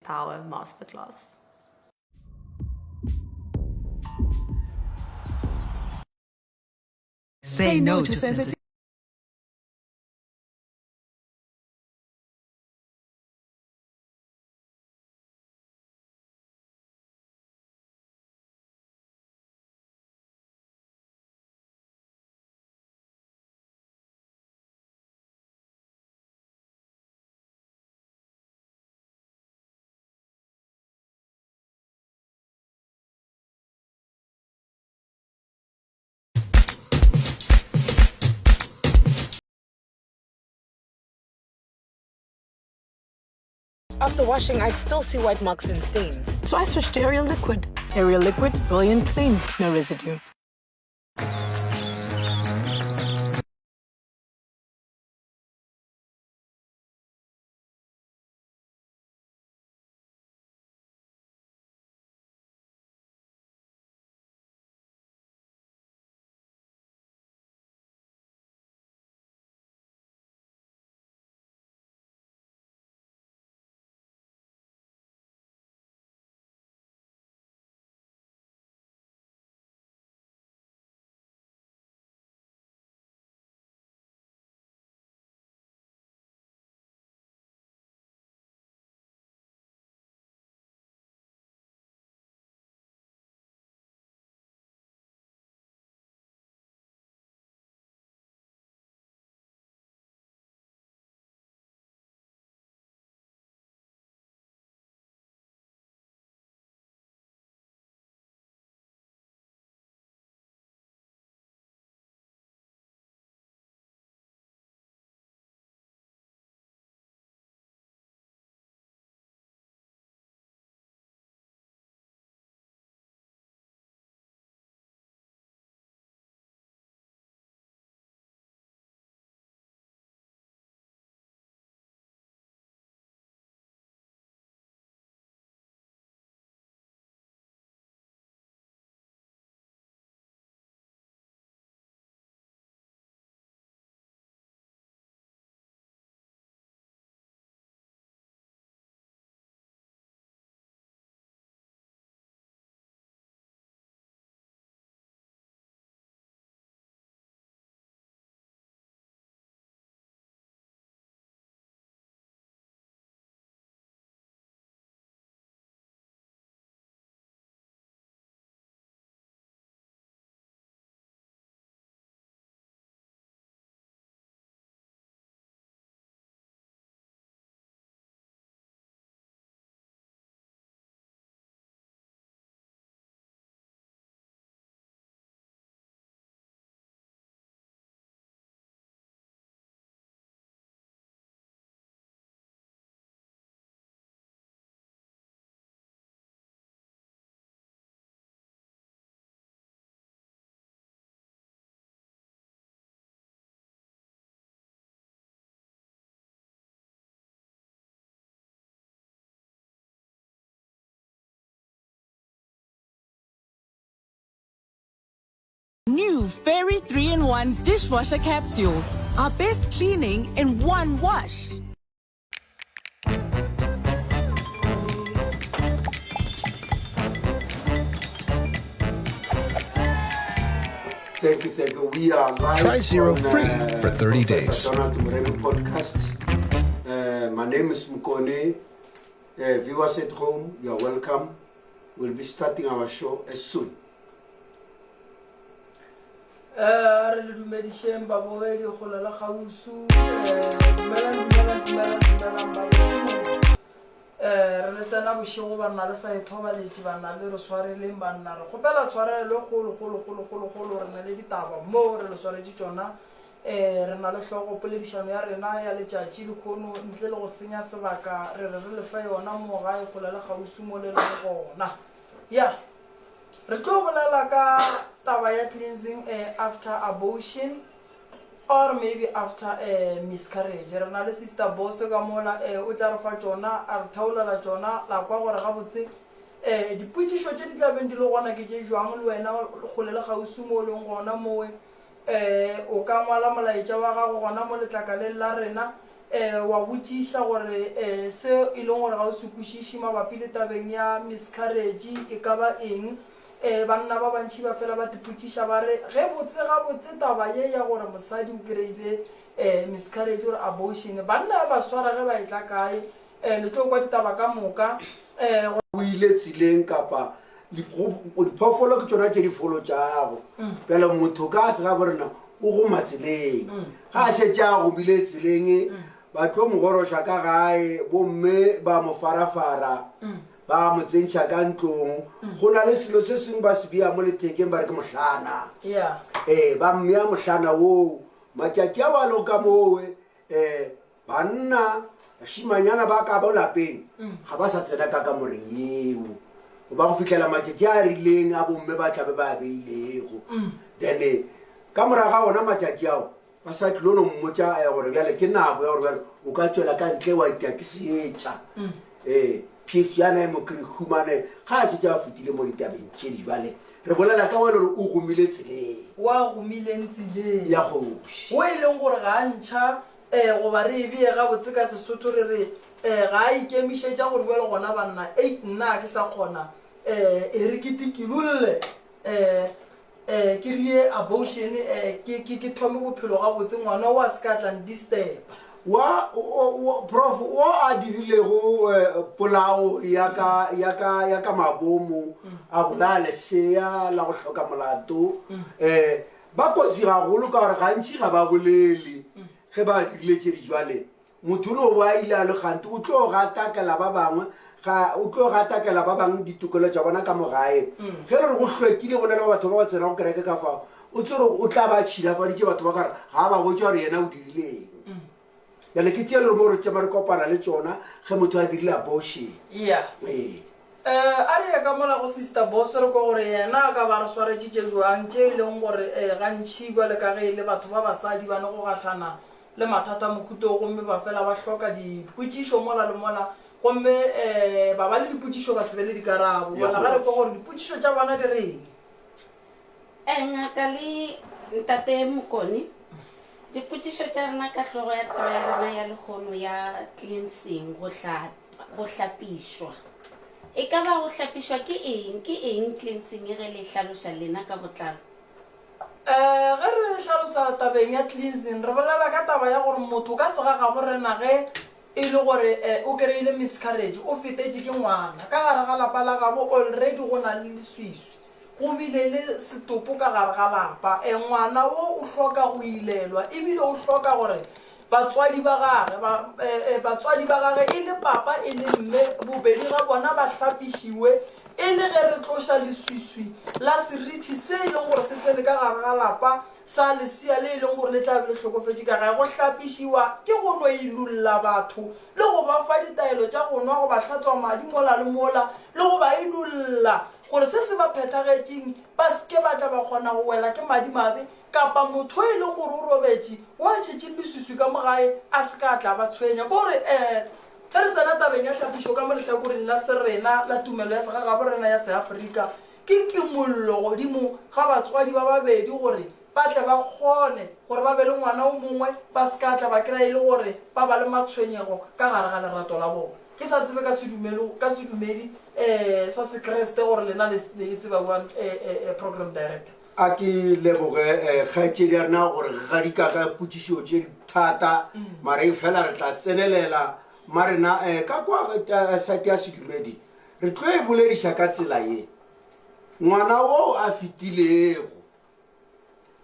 Power Masterclass. Say no to sensitivity. After washing, I'd still see white marks and stains. So I switched to Ariel Liquid. Ariel Liquid, brilliant clean, no residue. New Fairy 3 in 1 dishwasher capsule. Our best cleaning in one wash. Thank you, thank you. We are live. Try Zero on, free for 30 Professor days. Donald Moremi podcast. My name is Mukone. Viewers at home, you are welcome. We'll be starting our show as soon. Re le dumedišeng babogedi kgole le kgausu. Dumelang, dumelang, dumelang, dumelang bagešu. Re le tsena bošego banna le sa ithobaletše banna le re swareleng banna re kgopela tshwarelo e kgolo kgolo kgolo kgolo kgolo re na le ditaba mo re le swaretše tšona. Re na le hlogo poledišano ya rena ya letšatši lekhono ntle le go senya sebaka re re re le fe yona mo gae kgole le kgausu mo le lego gona. Ya re tlo bolela ka taba ya cleansing after abortion or maybe after miscarriage. Re na le Sister Boss ka mola o tla re fa tšona a re theolela tšona la kwa gore gabotse dipotšišo tše di tla beng di le gona ke tše jwang le wena kgole le kgauswi mo o leng gona mowe. O ka ngwala molaetša wa gago gona mo letlakaleng la rena. um wa botšiša gore um se e leng gore ga o se kwešiše mabapi le tabeng ya miscarriage e ka ba eng. Um banna ba bantši ba fela ba tipotšiša ba re, Ge botse gabotse taba ye ya gore mosadi o kry-ile um miscarriage or abortion, banna ya ba swara ge ba etla kae? Um le tlo kwa ditaba ka moka. Um. O ile tseleng kapa diphoofolo ke tšona tše di folotšago. Bjale motho ka se gabo rena o goma tseleng. Ga a šetše a gomile tseleng, ba tlo mo goroša ka gae, bomme ba mo farafara, ba mo tsentšha ka ntlong. Go na le selo se sengwe ba se bea mo lethekeng ba re ke mohlana. Ee, ba mmea mohlana woo. Matšatši ao a lego ka mowe, um Banna, bašimanyana ba ka bo lapeng ga ba sa tsena ka kamoreng yeo go ba go fihlela matšatši a rileng a bomme ba tlabe ba a beilego. Then ka morago ga ona matšatši ao ba sa tlilo no mmotša eh, gore bjale ke nako ya gore bjale o ka tšwela ka ntle wa itia ke seetša. Ee, phefjana e mo kry humane ga a šetše a fetile mo ditabeng tše di bjale re bolela ka wena gore o gomile tseleng. Wa gomileng tseleng. Ya kgoši. Wo e leng gore ga a ntšha Ee, goba re e bee gabotse ka Sesotho re re, ee, ga a ikemišetša gore bjale gona banna, ei, nna ga ke sa kgona, ee, e re ke tikilolle, ee, ee, ke rie abortion, ee, ke, ke, ke thome bophelo gabotse, ngwana o a se ka tla ndisturba. Wa, o, o, Prof, wo a dirilego eh, polao ya ka, ya ka, ya ka mabomo, a bolaya lesea la go hloka molato, eh, Ba kotsi gagolo ka gore gantši ga ba bolele ge ba dirile tše di jwale. Motho o no bo a ile a le kgante o tlo gatakela ba bangwe ga o tlo gatakela ba bangwe ditokelo tša bona ka mo gae. Ge le re go hlwekile go na le ba batho ba ba tsenago kereke ka fao o tsebe gore o tla ba tšhilafaditše batho ba ka gore ga a ba botša gore yena o dirile eng. Bjale ke tše le re mo re tšama re kopana le tšona ge motho a dirile abortion. Yeah. Ee. Eh, a re ye ka mola go Sister Boss re kwe gore yena a ka ba re swaretšitše jwang tše e leng gore eh, gantši bjale ka ge e le batho ba basadi ba ne go gahlana le mathata mohuta wo gomme ba fela ba hloka dipotšišo mola le mola gomme eh, ba ba le dipotšišo ba se be le dikarabo. Ya Bona ga re kgoši. kwe gore dipotšišo tša bona di reng. Eh, ngaka le ntate Mokone, dipotšišo tša rena ka hlogo ya taba ya rena ya lehono ya cleansing, go hla, go hlapišwa. E ka ba go hlapišwa ke eng? Ke eng cleansing ge le e hlaloša lena ka botlalo? Eh, ge re hlalosa tabeng ya cleansing, re bolela ka taba ya gore motho ka segagabo rena ge e le gore eh, o kry-ile miscarriage, o fetetše ke ngwana, ka gare ga lapa la gabo already go na le leswiswi. Go bile le setopo ka gare ga lapa. E, ngwana wo o hloka go ilelwa, e bile o hloka gore batswadi ba gage, ba, e, e, batswadi ba gage, e le papa e le mme, bobedi ga bona ba hlapišiwe, e le ge re tloša leswiswi la serithi se e leng gore se tsene ka gare ga lapa sa lesea le e leng gore le tla be le hlokofetše ka gae. Go hlapišiwa ke go no ilulla batho le go ba fa ditaelo tša go nwa, go ba hlatswa madi mola le mola, le go ba ilulla gore se se ba phethagetšeng ba se ke ba tla ba kgona go wela ke madimabe, kapa motho e leng gore o robetše o a tšhetše leswiswi ka mo gae a se ka a tla ba tshwenya. Ke gore um ge re tsena tabeng ya hlapišo ka mo lehlakoreng la serena la tumelo ya segagaborena ya Seafrika, ke kimollo godimo ga batswadi ba babedi gore ba tle ba kgone gore ba be le ngwana o mongwe, ba se ka tla ba kry-a e le gore ba ba le matshwenyego ka gare ga lerato la bona. Ke sa tsebe ka sedumelo, ka sedumedi um sa Sekriste gore lena le, le e tseba bjang, um program director. A ke leboge um kgaetšedi ya rena gore gadika ka potšišo tše di thata, mara e fela re tla tsenelela ma rena um ka kwa site ya sedumedi re tlo e bolediša ka tsela ye. Ngwana wo a fetilego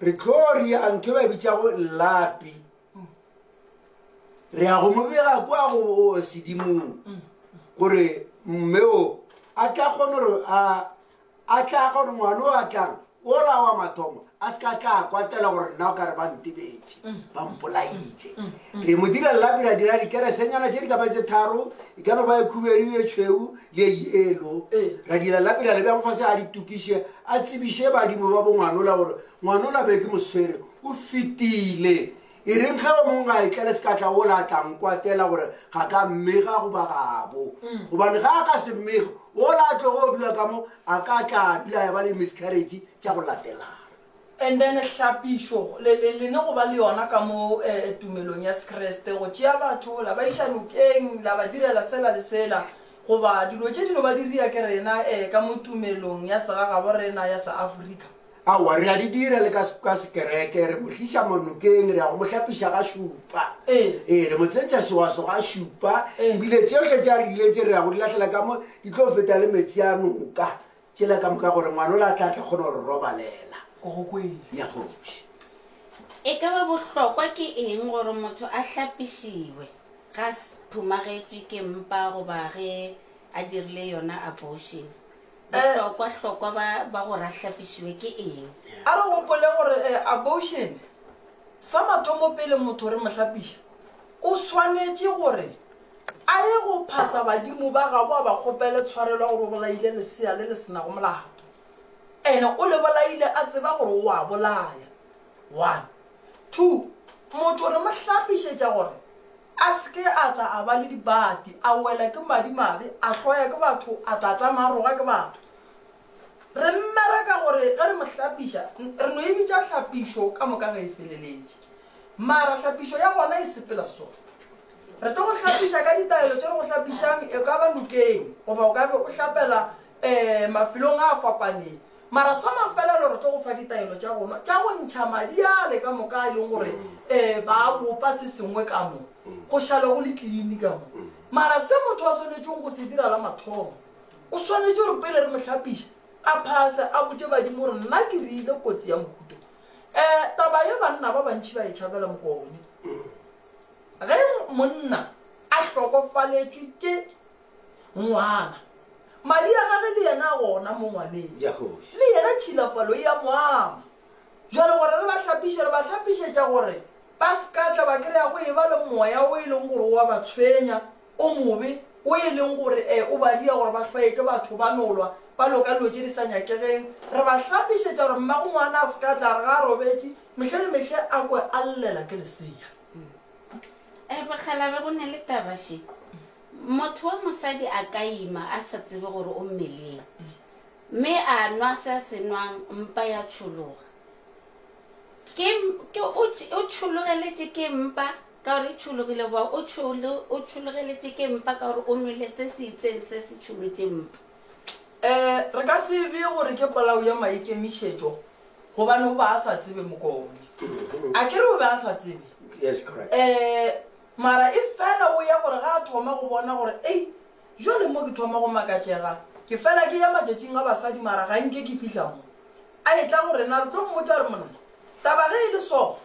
Re tlo ria ntho e ba e bitšago llapi. Re ya go mo bega kwa go sedimong gore mme o a tla kgone gore a a tla gore ngwana o a tlang ola wa mathomo a se ka tla a kwatela gore nna o ka re ba ntebetše ba mpolaile. Re mo dira llapi ra dira dikeresenyana tše di ka ba tše tharo, e ka no ba e khubedu, e tšhweu le e yelo. Ra dira llapi ra le bea mo fase a di tokiše A tsebiše badimo ba bongwanola gore ngwanola be ke mo swere, o fetile. E reng ge o mongwe a etla le sekatla wola a tla nkwatela gore ga ka mmega goba gabo. Gobane ge a ka se mmege, wola a tlogo dula ka mo a ka tla a dula ya ba le miscarriage tša go latelana. And then hlapišo, le, le, le ne go ba le yona ka mo eh, tumelong ya Sekriste, go tšea batho la ba iša nokeng, la ba direla sela le sela, goba dilo tše di no ba diria ke rena eh, ka mo tumelong ya segagabo rena ya Seafrika. Aowa, re a di dira le ka, ka sekereke, re mo tliša mo nokeng, re ya go mo hlapiša ga šupa. Ee. Ee, re mo tsentšha sewaso ga šupa, Ee. ebile tšohle tše a re dirileng tše re ya go di lahlela ka mo, di tlo feta le metsi a noka. Tšela ka moka gore ngwana ola a tla tla kgona go re robalela. Ko go kwele. Ya kgoši. E ka ba bohlokwa ke eng gore motho a hlapišiwe ga phumagetšwe ke mpa goba ge a dirile yona abortion? Bohlokwa hlokwa ba, ba gore a hlapišiwe ke eng? A re gopole gore abortion sa mathomo pele motho re mo hlapiša o swanetše gore A ye go phasa badimo ba gabo a ba kgopele tshwarelo ya gore o bolaile lesea le le se nago molato. Ene o le bolaile a tseba gore o a bolaya. One. Two, motho re mo hlapišetša gore a se ke a tla a ba le dibati, a wela ke madimabe, a hloya ke batho, a tla tsamaya a roga ke batho. Re mmereka gore ge re mo hlapiša, re no e bitša hlapišo ka moka ge e feleletše. Mara hlapišo ya gona e sepela so. Re tlo go hlapiša ka ditaelo tše re go hlapišang, e ka ba nokeng goba o ka be o hlapela um mafelong a a fapaneng. Mara sa mafelelo re tlo go fa ditaelo tša go nwa, tša go ntšha madi ale ka moka a e leng gore um ba a bopa se sengwe ka mo, go šale go le clean ka mo. Mara se motho a swanetšeng go se dira la mathomo, o swanetše gore pele re mo hlapiša, a phase a botše badimo gore nna ke rile kotsi ya mohuta o. Um taba ye banna ba bantši ba e tšhabela mokone. Ge monna a hlokofaletšwe ke ngwana, madi a gage le yena a gona mo ngwaneng, le yena tšhilafalo e a mo ama. Bjale gore re ba hlapiše, re ba hlapišetša gore ba se ka tla ba kry-a go eba le moya o e leng gore o a ba tshwenya, o mobe, o e leng gore o ba dia gore ba hloye ke batho, ba no lwa, ba loka dilo tše di sa nyakegeng. Re ba hlapišetša gore mmago ngwana a se ka tla re ga a robetše, mehle le mehle a kwe a llela ke lesea. Eh, bakgalabe go ne le taba še. Motho wa mosadi a ka ima a sa tsebe gore o mmeleng, mme a nwa se a se nwang, mpa ya tšhologa. Ke, ke o, o tšhologeletše ke mpa ka gore e tšhologile, goba o tšholo, o tšhologeletše ke mpa ka gore o nwele se se itseng se se tšholotše mpa. Eh, re ka se bee gore ke polao ya maikemišetšo gobane o ba a sa tsebe mokone. A ke re o be a sa tsebe? Yes, correct. Eh, mara e fela o ya gore ga a thoma go bona gore ei, jwale mo ke thoma go makatšega, ke fela ke ya matšatšing a basadi mara ga nke ke fihla mo. A etla go rena re tlo mmotša gore monna, taba ge e le so,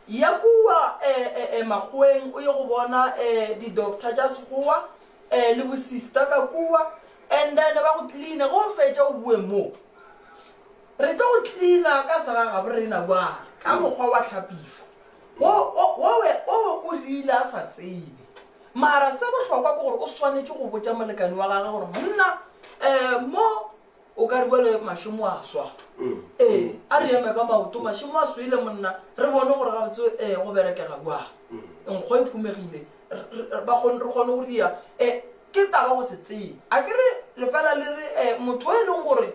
ya kua eh, eh, eh, makgoweng o ye go bona eh, di-doctor tša sekgowa eh, le bo-sister ka kua and then ba go cleane, ge o fetša o boe mo. Re tlo go tlina ka segagabo rena bjang ka mokgwa wa tlhapišo wo, wo, wowe, wowe o rile a sa tsebe. Mara se bohlokwa ke gore o swanetše go botša molekane wa gagwe gore monna, um mo o ka re bjale mašemo a swa. Ee, a re eme ka maoto, mašemo a swele monna, re bone gore gabotse um go berekega bjang. Nkgo e phumegile, re, re, ba kgone, re kgone go ria. Um ke taba go se tsebe. A ke re lefela le re um motho o e leng gore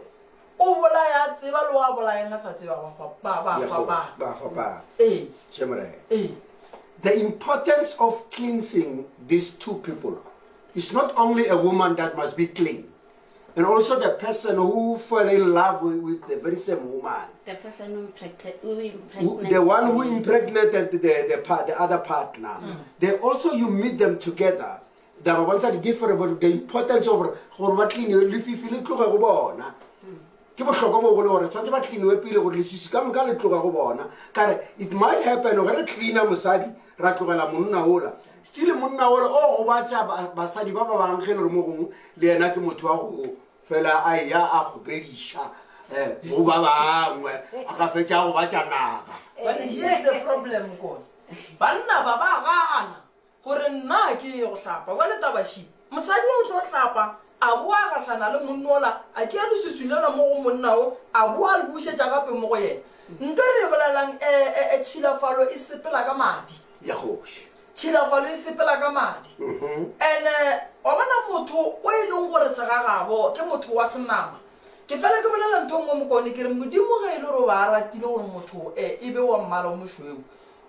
O bolaya a tseba le o a bolayang a sa tseba ba fa- ba- ba Ya go- fapana. ba fapana. Ee, Che Morena. ee. The importance of cleansing these two people is not only a woman that must be clean, and also the person who fell in love with, with the very same woman. The person who impregna- who Who, impregnated the one who impregnated the, the, part, the other partner. They also, you meet them together. Da ba bontsha di-different but the importance of gore gore ba cleaniwe lefifi le tloge go bona. Ke bohlokwa bo bogolo gore tshwanetse ba cleaniwe pele gore leswiswi ka moka le tloga go bona. Ka re it might happen ge re cleana mosadi ra tlogela monna ola. Still monna ola o gobatša basadi ba ba bang ge e le gore mo gongwe le yena ke motho wa go fela a eya a kgopediša go ba bangwe a ka fetša a gobatša naga. But here's the problem kone. Banna ba ba gana Gore nna ga ke ye go hlapa. Bjale taba še, mosadi o tlo hlapa, a boa a gahlana le monna ola, a tšea leswiswi lela mo go monna o, a boa a le bušetša gape mo go yena. Nto e re e bolelang, e, e, e, tšhilafalo e sepela ka madi. Ya kgoši. Tšhilafalo e sepela ka madi. Ene, wa bona motho o e leng gore segagabo ke motho wa senama. Ke fela ke bolela ntho e nngwe Mokone, ke re Modimo ge e le gore o ba a ratile gore motho e, e be wa mmala o mošweu,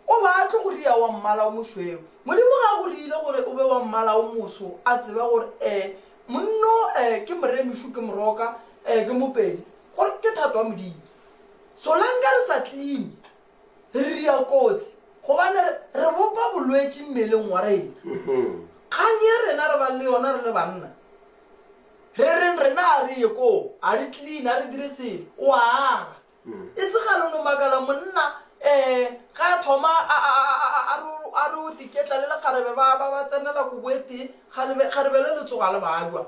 o ba a tlo go ria wa mmala o mošweu. Modimo ge a go riile gore o be wa mmala o moso, a tseba gore e, monno e, ke moremišu, ke moroka, e, ke mopedi, gore ke thato ya Modimo. Solanka re sa clean, re ria kotsi gobane re, re bopa bolwetši mmeleng wa rena. Kgang ye rena re bang le yona re le banna, Re reng rena a re ye koo, a re clean, a re dire selo. O a aga. E se kgale o no makala monna um ge a thoma a, a, a, a, a re, a re o tiketla le lekgarebe ba, ba, ba tsenela kobo e tee, kgarebe, kgarebe le le tsoga le babja.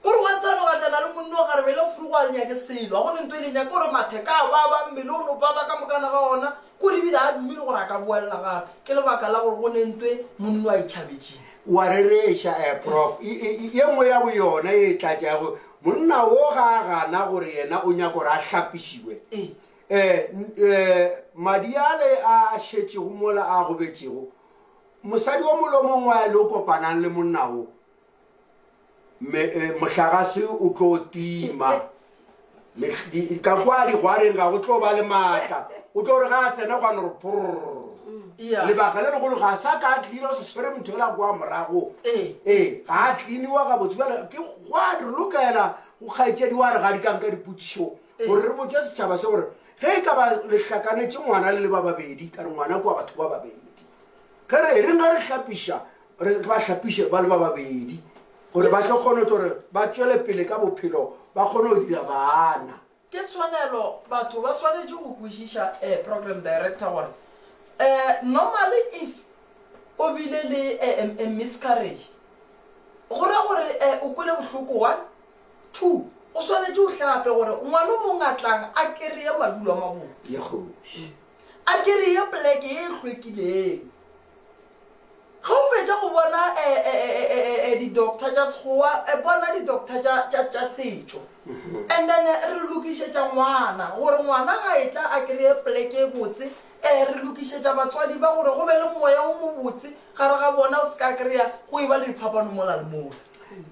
Kore wa tsena o gahlana le monna o kgarebe le frugo a le nyake selo, ga go ne nto e le nyake, kore matheka a baba, mmele o no baba ka mokana ga ona, kore ebile a dumele gore a ka boelela gape. Ke lebaka la gore go ne nto e monna o a e tšhabetšeng. Wa rereša, eh, Prof. E, e, e, ye nngwe ya boyona ye e tlatšago, monna wo ga a gana gore yena o nyaka gore a hlapišiwe. Ee. Eh, n- eh, madi ale a a šetšego mola a gobetšego, mosadi o mongwe le o mongwe a le o kopanang le monna wo, Me, eh, mohlagase o tlo tima. Mehl- di- Ka kwa digwareng ga go tlo ba le maatla. O tlo re ga a tsena gwa no re prrr. Yeah. Lebaka le legolo ga sa ka a tlina o se swere motho ela kwa morago. Ee. Ee, ga a tliniwa gabotse bjale ke gwa re lokela go kgaetšedi wa re ga di kang ka dipotšišo gore re botše setšhaba se gore ge e ka ba le hlakanetše ngwana le le ba babedi ka re ngwana kwa batho ba babedi ge re reng ga re hlapiša Re ba hlapiše ba le ba babedi gore ba tlo kgone gore ba tšwele pele ka bophelo, ba kgone go dira bana. Ke tshwanelo, batho ba swanetše go kwešiša program director gore normally if o bile le a miscarriage go ra gore o kwele bohloko one, two o swanetše o hlape gore ngwana o mongwe a tlang a kereye madulo a mabotse, Ye kgoši. a kereye poleke ye e hlwekileng. Ge o fetša go bona di-doctor tša Sekgowa, bona di-doctor tša setšo. And then re lokišetša ngwana gore ngwana ga etla a kry-e poleke e botse. Re lokišetša batswadi ba gore go be le moya o mobotse gare ga bona, o se ka kry-a go e ba le diphapano mola le mola.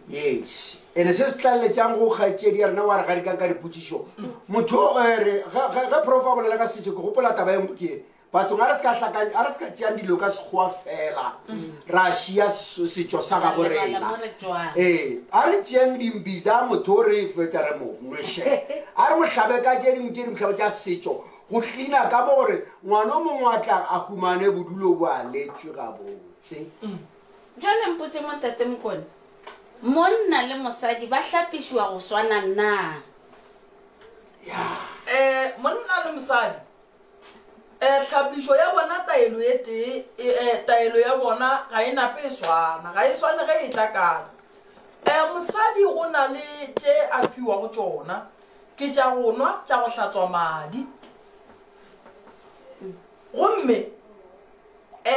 Yes. Ene se se tlaleletšang go kgaetšedi ya rena wa re gadikang ka dipotšišo. Motho ge ge prof a bolela ka setšo ke gopola taba e nngwe ke e. Bathong a re se ka hlakanya, a re se ka tšeang dilo ka Sekgowa fela, ra šia setšo sa gabo Ra lebala rena. mo re tšwang. Ee, a re tšeeng dimbiza motho o re fetša re mo nweše. A re mo hlabe ka tše dingwe tše di mohlaba tša setšo, go tlina ka mo gore ngwana o mongwe a tla a humane bodulo bo a letšwe gabotse. Bjale mpotše mo Ntate Mokone, monna le mosadi ba hlapišiwa go swana na? Eh, monna le mosadi E, tlhapišo ya bona taelo e tee, e, e, taelo ya bona ga e nape e swana, ga e swane ge e tla ka. E, mosadi go na le tše a fiwago tšona, ke tša go nwa, tša go hlatswa madi. Gomme e,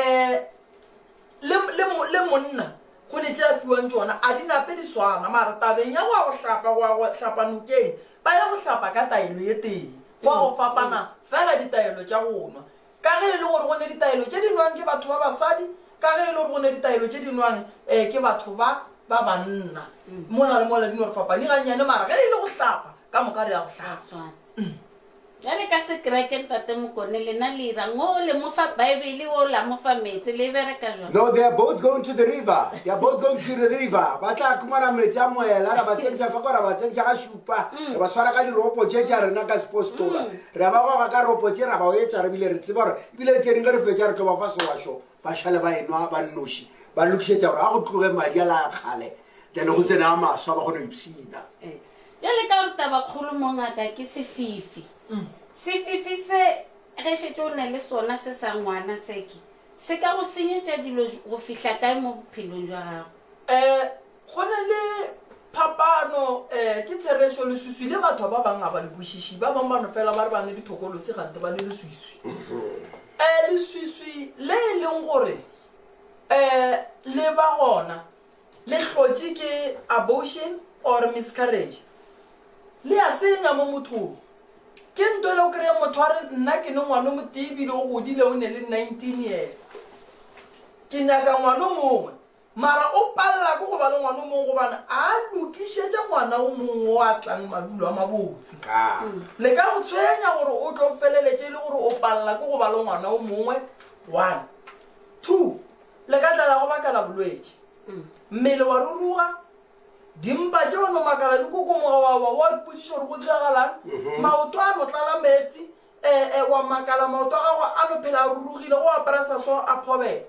le, le, le monna go ne tše a fiwang tšona, a di nape di swana, mara tabeng ya go ya go hlapa, go ya go hlapa nokeng, ba ya go hlapa ka taelo ye tee. Gwa go fapana fela ditaelo tša go nwa. Ka ge e le gore go ne ditaelo tše di nwang ke batho ba basadi, ka ge e le gore go ne ditaelo tše di nwang ke batho ba ba banna. Mola le mola di no re fapani gannyane, mara ge e le go hlapa, ka moka re ya go hlapa. Bjale ka sekereke Ntate Mokone lena le irang? O le mo fa Bible, o la mo fa meetse, le e bereka jwang? No, they are both going to the river. They are both going to the river. Ba tla khumana meetse a moela, ra ba tsentšha ka kwa, ra ba tsentšha ga šupa, re ba swara ka diropo tše tša rena ka sepostola. Re ba goga ka ropo tše, ra ba etša, re bile re tseba gore ebile tše dingwe re fetša re tlo ba fa sewašo, ba šale ba enwa ba nnoši, ba lokišetša gore a go tloge madi a la a kgale, then go tsene a maswa ba kgone go ipshina. Bjale ka gore tabakgolo mo ngaka ke sefifi. Sefifi se ge šetše o ne le sona se sa ngwana se ke, se ka go senyetša dilo go fihla kae mo bophelong jwa gago? Um go na le phapano, um ke therešo leswiswi le batho ba bang ga ba le kwešiši, ba bang ba no fela ba re ba ne dithokolosi gante ba ne leswiswi. Um leswiswi le e leng gore um le ba gona Le hlotše ke abortion or miscarriage. Le a senya mo mothong. Ke nto ele o kry-e motho a re nna ke ne ngwana o motee ebile o godile o ne le 19 years. Ke nyaka ngwana o mongwe. Mara o palela ke go ba le ngwana o mongwe gobane a lokišetša ngwana o mongwe o a tlang madulo a mabotse. Le ka go tshwenya gore o tlo feleletše e le gore o palela ke go ba le ngwana o mongwe, one. Two, le ka tla la go bakela bolwetši. Mmele wa ruruga, dimpa tše wa no makala di kokomoga wa wa wa ipotšiša gore go diragalang, maoto a no tlala meetse, eh, wa makala maoto a gago a no phela a rurugile, go apara sa so a phobela.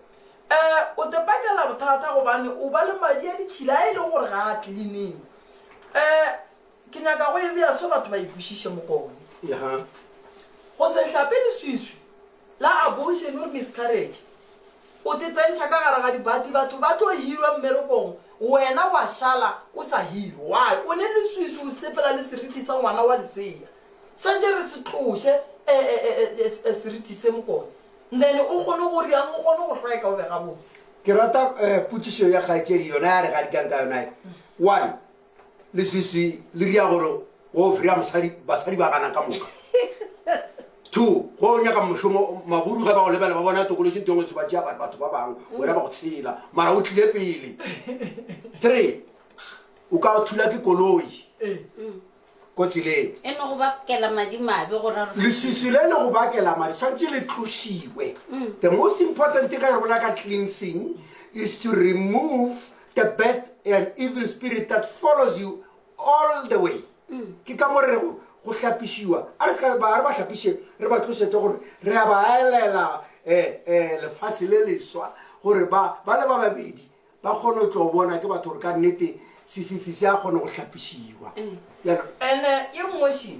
Eh, o te pakela bothata gobane o ba le madi a ditšhila a e leng gore ga a tleliniwe. Eh, ke nyaka go e bea so batho ba e kwešiše mokone. Yeah. Go se hlape leswiswi la abortion or miscarriage, o te tsentšha ka gare ga dibati, batho ba tlo hirwa mmerekong, wena wa šala o sa hirwe. Why? O ne leswiswi o sepela le seriti sa ngwana wa lesea. Santše re se tloše eh, eh, eh, eh, seriti se mokone. Then o kgone go riang, o kgone go hlweka o be gabotse. Ke rata potšišo ya kgaetšedi yona ya re gadikang ka yona. One, leswiswi le ria gore go freya mosadi, basadi ba gana ka moka. Two, go o nyaka mošomo, maburu ge ba go lebela ba bona tokološi ntho e nngwe se ba tšea batho ba bangwe, wena ba go tshela, mara o tlile pele. Three, o ka thula ke koloi. Ko tseleng. E no go bakela madimabe go ra. Leswiswi le le go bakela madi tshwanetse le tlošiwe. The most important thing ge re bolela ka cleansing is to remove the bad and evil spirit that follows you all the way. Ke ka mo re rego go hlapišiwa. A re se ka ba, a re ba hlapiše, re ba tlošete gore re a ba elela lefase le leswa gore ba, ba le ba babedi Ba kgone go tlo bona ke batho gore ka nnete sefifi se a kgona go hlapišiwa. Bjalo. Ene ye nngwe še,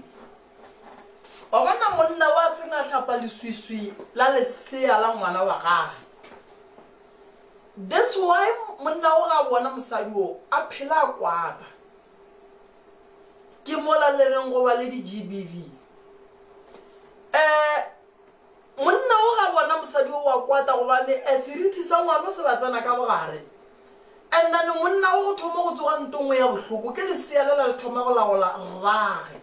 wa bona monna wa seng a hlapa leswiswi la lesea la ngwana wa gage. That's why monna o ga bona mosadi o a phela a kwata. Ke mola le reng go ba le di GBV. Eh. Monna o ga bona mosadi o wa kwata gobane eh, serithi sa ngwano se ba tsena ka bogare. And then monna o go thoma go tsoga nto nngwe ya bohloko ke lesea lela le thoma go laola rrage.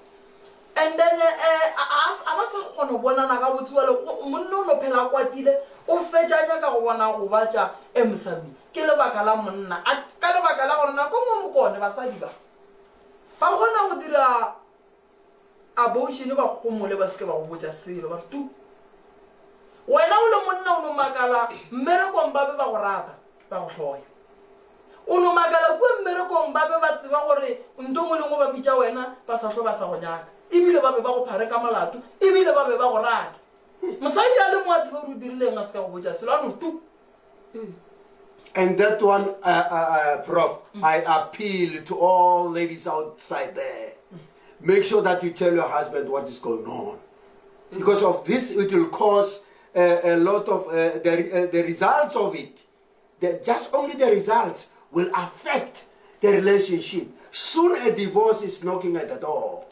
And then eh, a, a, a ba sa kgona go bonana gabotse wale monna o no phela a kwatile o fetša a nyaka go bona gobatša eh, mosadi. Ke lebaka la monna a, ka lebaka la gore nako nngwe mokone basadi ba ba kgona go dira Abortion ba gomole ba seke ba go botša selo ba re tu. Wena o le monna o no makala mmerekong ba be ba go rata ba go hloya. O no makala kua mmerekong ba be ba tseba gore nto ngwe le ngwe ba bitša wena ba sa hlwe ba sa go nyaka ebile ba be ba go phare ka molato ebile ba be ba go rata. Mosadi a le mo a tsebe gore o dirile eng a se ka go botša selo a no tu. And that one, uh, uh, uh, Prof, I appeal to all ladies outside there. Make sure that you tell your husband what is going on. Because of this, it will cause a lot of the results of it. The, just only the results will affect the relationship. Soon a divorce is knocking at the door.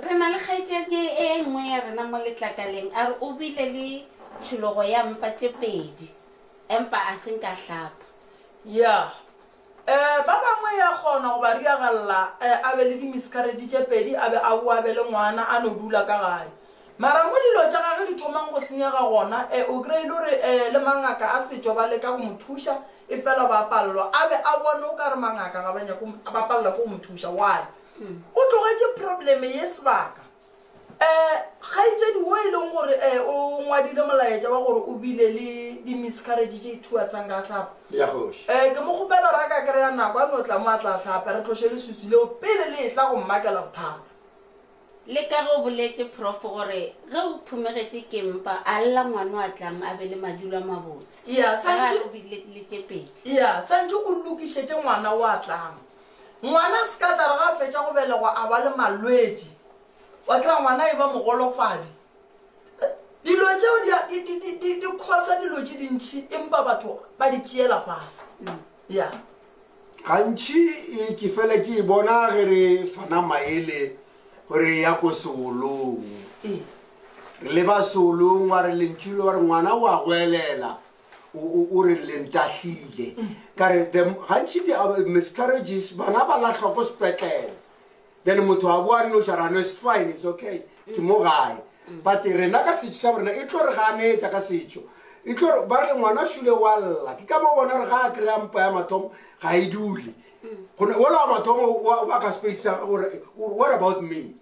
Re na le kgaetšedi e nngwe ya rena mo letlakaleng a re o bile le tšhologo ya mpa tše pedi empa a se nka hlapa. Ya. Um ba bangwe ya kgona go ba riagalla um a be le di-miscarriage tše pedi a be a boa a be le ngwana a no dula ka gae. Mara mo dilo tša gage di thomang go senyega gona um o kry-e le gore um le mangaka a setšo ba leka go mo thuša efela ba palelwa a be a bone o ka re mangaka ga ba nyake ba palelwa ke go mo thuša. Why? O tlogetše problem ye sebaka. Um kgaetšedi wo e leng gore um o ngwadile molaetša wa gore o bile le di-miscarriage tše two a tsanka a hlapa. Ya kgoši. Um ke mo kgopela gore a ka kry-a nako a no tla mo a tla hlapa re tloše leswiswi leo pele le etla go mmakela bothata. Le ka ge o boletše Prof gore ge o phumegetše ke mpa a lla ngwana o a tlang a be le madulo a mabotse. Ya, Ka ge a santše o bile le tše pedi. Ya, santše o lokišetše ngwana o a tlang. Ngwana a se ka tla re ga a fetša go belegwa a ba le malwetši. Wa kry-a ngwana e ba mogolofadi. Dilo tšeo di a, di, di, di, di, di causa dilo tše dintši empa batho ba di tšeela fase. Ya. Gantši e, ke fela ke e bona ge re fana maele gore ya ko seolong. Ee. Re leba seolong wa re lentšu le wa re ngwana o a goelela. O re le ntahlile. Ka re the gantši di miscarriages bana ba lahlwa ko sepetlele. Then motho a boa nnoši a re no it's fine it's okay ke mo gae. But rena ka setšo sa borena e tlo re ganetša ka setšo. E tlo re ba re ngwana šule wa lla. Ke ka mo bona gore ga a kry-a mpa ya mathomo ga e dule. Gone wola wa mathomo wa wa ka space sa gore what about me?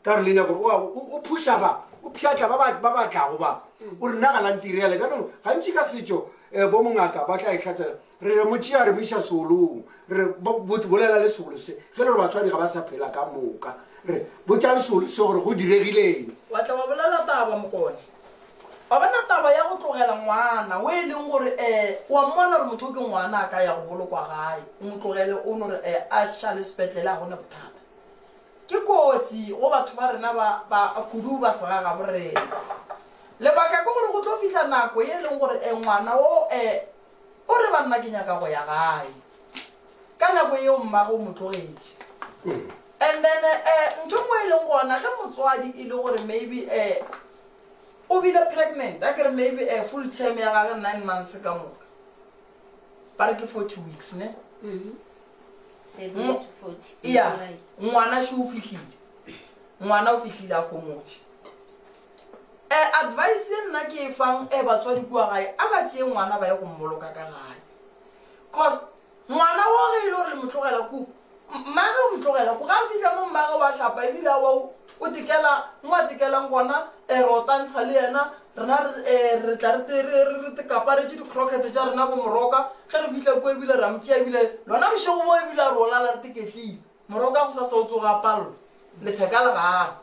Ka re le nyaka gore o phusha ba, o pšhatla ba ba ba tlago ba. O re nna ga la ntirela. Bjanong gantši ka setšo eh, bo mongaka ba tla e hlatsela. Re re mo tšea re mo iša seolong. Re bolela le seolo se. Ge le gore batswadi ga ba sa phela ka moka. Re botšang seolo se gore go diregileng. Wa tla wa bolela taba Mokone. Wa bona taba ya go tlogela ngwana o e leng gore um wa mmona gore motho o ke ngwana a ka ya go bolokwa gae, o mo tlogele o no re um a šale sepetlele ga gona bothata. Ke kotsi go batho ba rena ba ba kudu ba segagabo rena. Lebaka ke gore go tlo fihla nako ye e leng gore um ngwana o um o re banna ke nyaka go ya gae. Ka nako yeo mmagwe o mo tlogetše. And then um ntho e nngwe e leng gona ge motswadi e le gore maybe um o bile pregnant a ke re maybe a full term ya gage 9 months ka moka ba re ke 40 weeks ne ya ngwana še o fihlile ngwana o fihlile a homotše um advice ye nna ke e fang um batswadi kua gae a ba tšee ngwana ba ye go mmoloka ka gae cause Ngwana wo ge e le gore le mo tlogela ku, mmage o mo tlogela ku. Ga a fihla mo mmage wa hlapa ebile a wa o tekela mo a tekelang gona, eh, re o tantsha le yena. Rena re, eh, re tla re te, re, re, re tekaparetše di-crocket tša rena bo moroka. Ge re fihla kua ebile ra mo tšea ebile lona bošego bo ebile a re o lala re teketlile. Moroka gosasa o tsoga a palelwa, letheka le gana.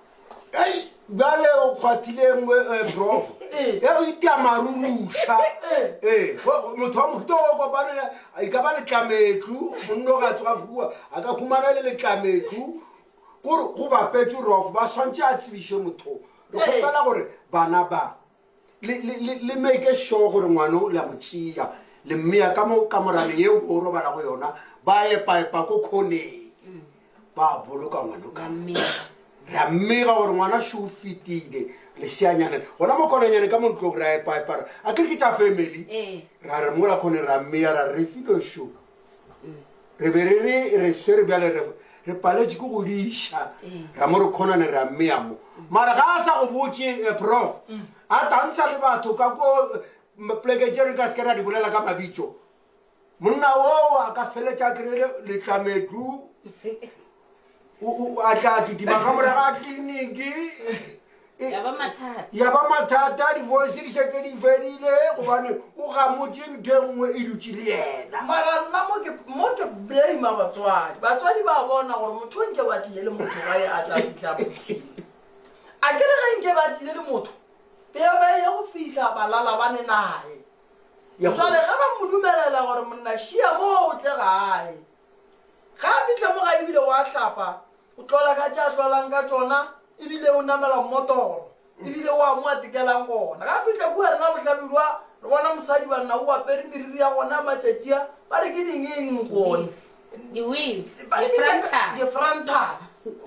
Ei, bjale o kgwathile e nngwe eh, prof Ee. e o itia maruruša Ee. ee motho wa mohuta o kopane e ka ba letlametlu monno ga tsoga fua a ka humana le letlametlu kore go bapetše rof ba swantše a tsebiše motho re Ee. kgopela gore bana ba le, le, le, le make sure gore ngwano le a mo tšea le mmea ka mo kamoraneng yeo o robala go yona ba epaepa ko khoneng ba boloka ngwano ka re a mmega gore ngwana šo o fetile leseanyane gona mo khonanyane ka mo ntlong re a epaepa re a kere ke tša family Ee. ra re mola khone ra mmea ra re re filo šo re be re re re swere bjale re re paletše ke go diša ra mo re kgonane ra mmea mo mara ga a sa go botše eh, prof a tantsha le batho ka ko eh, pleke tše re ka se ke ra di bolela ka mabitso monna oo a ka feletša a kry-ile letlametlu a tla kitima ka morago ga tleliniki Ya ba mathata. ya ba mathata di-voice di šetše di fedile gobane o gamotše ntho e nngwe e dutše le yena mara nna mo ke mo ke blame batswadi batswadi ba bona gore motho o nke ba tlile le motho gae a tla fihla bothile a ke re ge nke ba tlile le motho peo ba ile go fihla ba lala ba ne nae jale ge ba mo dumelela gore monna šia mo o tle gae ga a fitlha mo gae ebile wa hlapa O tlola ka tše a tlolang ka tšona, ebile o namela mmotoro, ebile o a mo a tekelang gona. Ga a fihla kua rena Bohlabirwa, re bona mosadi banna o apere meriri ya gona matšatši a, ba re ke dingeng mokone. Di-weave, Ba di bitša ka- di-frontal. di-frontal.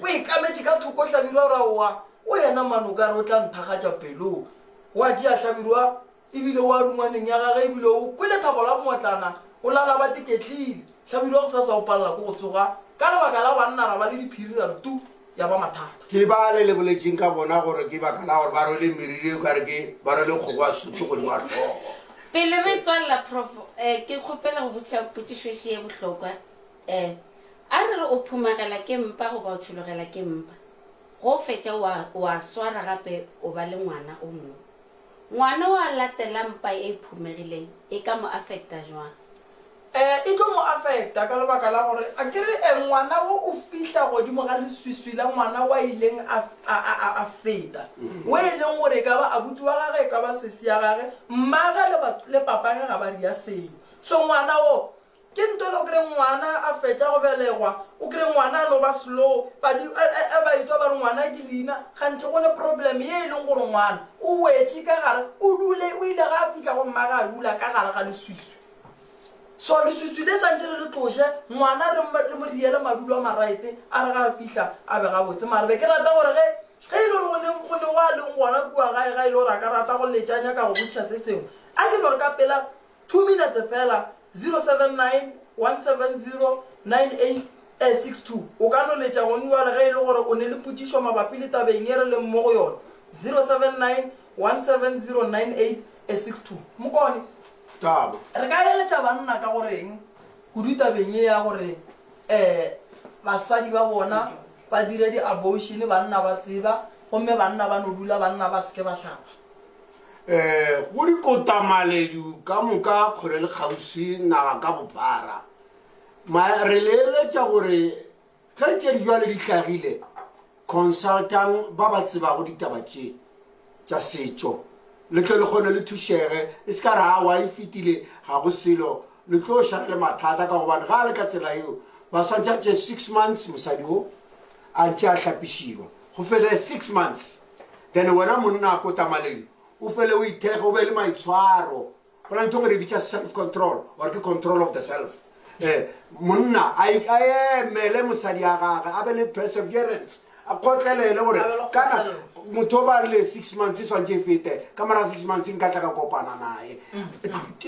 O e kametše ka thoko Hlabirwa o ra oa, o yena mane o ka re o tla nthagatša pelo. Wa tšea Hlabirwa Ebile o a rungwaneng ya gage, ebile o kwele thabo la motlana, o lala ba teketlile. Hlabirwa gosasa o palela ke go tsoga ka lebaka la banna ra ba le diphiri ra re tu, ya ba mathata. Ke ba le le boletšeng ka bona gore ke baka la gore ba rwele meriri e kare ke ba rwele kgogo ya Sotho godimo ga hlogo. Pele re tswalela Prof, eh, ke kgopela go botša potšišo še ye bohlokwa. Eh, a re re o phumagela ke mpa goba o tšhologela ke mpa. Go o fetša wa, wa swara gape o ba le ngwana o mongwe. Ngwana o a latela mpa e phumegileng e ka mo affecta jwang? E, e tlo mo affecta ka lebaka la gore a ke re e, ngwana wo o fihla godimo ga leswiswi la ngwana wa ileng a, a, a, a, a feta, wo e leng gore e ka ba abuti wa gage, e ka ba sesi ya gage, mmage le, le papage ga ba ria selo. So ngwana wo Ke nto le o kry ngwana a fetša go belegwa, o kry ngwana a no ba slow, ba di e e ba etšwa ba re ngwana ke leina, kganthe go ne problem ye e leng gore ngwana o wetše ka gare, o dule, o ile ga a fihla go mmage a dula ka gare ga leswiswi. So leswiswi le santše re le tloše, ngwana re mo re mo diele madulo a ma-right, a re ga a fihla a be gabotse. Mara be ke rata gore ge ge e le gore go ne go ne wa leng gona kua gae ga e le gore a ka rata go letša a nyaka go botšiša se sengwe, a ke no re ka pela 2 minutes fela, 079 170 9862. O ka no letša gone bjale ge e le gore o ne le potšišo mabapi le tabeng ye re leng mo go yona. 079 170 9862. 62. Mokone, Taba. re ka eletša banna ka go reng kudu tabeng ye ya gore um basadi ba bona ba dire di-abortion banna ba tseba gomme banna ba no dula banna ba se ke ba hlapa? Um go dikotamaledu ka moka kgole le kgauswi naga ka bophara, ma re le eletša gore Ge tše di bjalo di hlagile, consultang ba ba tsebago ditaba tše tša setšo, le tle le kgone le thušege, e se ka re aowa e fetile ga go selo, le tlo šala le mathata ka gobane ga a le ka tsela yeo ba swantše a tšee six months mosadi wo a ntše a hlapišiwa go fele six months then wena monna a kota maledu o fele o ithekge o be le maitshwaro. Go na le ntho e nngwe re e bitša self control or ke control of the self. Eh, monna a emele mosadi ya gage, a be le perseverance, a kgotlelele gore kana motho o ba rile six months e swantše e fete, ka morago six months nka tla ka kopana naye.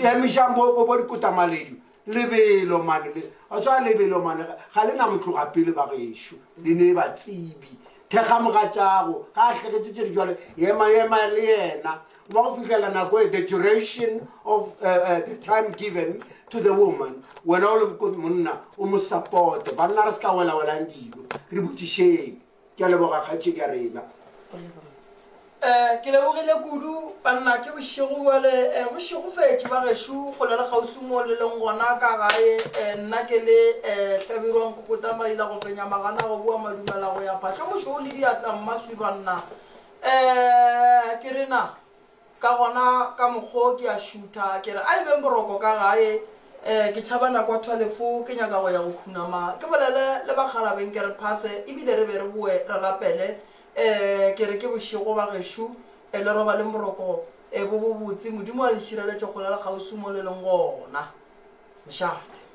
Emišang bo bo dikotamaledu, lebelo mane, le a tswa lebelo mane, ga le na motloga pele ba gešo, le ne ba tsebi. Thekga mogatšago, ga a hleketse tše di jwale, ema ema le yena. Wa go fihlela nako e, the duration of uh, uh, the time given to the woman, wena o le monna o mo supporte. Banna re se ka wela-welang dilo, re botšišeng. Ke a leboga kgaetšedi ya rena. Um ke lebogile kudu banna, ke bošego bjale, um go šegofetše ba gešo kgole le kgauswi mo le leng gona ka gae. Um nna ke le um Hlabirwa Nkokota Maila go fenya magana go boa madumela go ya phahlo mošweu le diatla mmaswi banna. Ee, ke re na, ka gona ka mokgo ke a šutha, ke re a e beng boroko ka gae, ee, ke tšhaba nako ya thwalefo, ke nyaka go ya go khunama, ke bolele le bakgalabeng ke re phase, ebile re be re boe re rapele, ee, ke re ke bošego bagešo, ee, le robaleng boroko, ee, bo bobotse, Modimo a le šireletše kgole le kgauswi mo le leng gona. Mošate.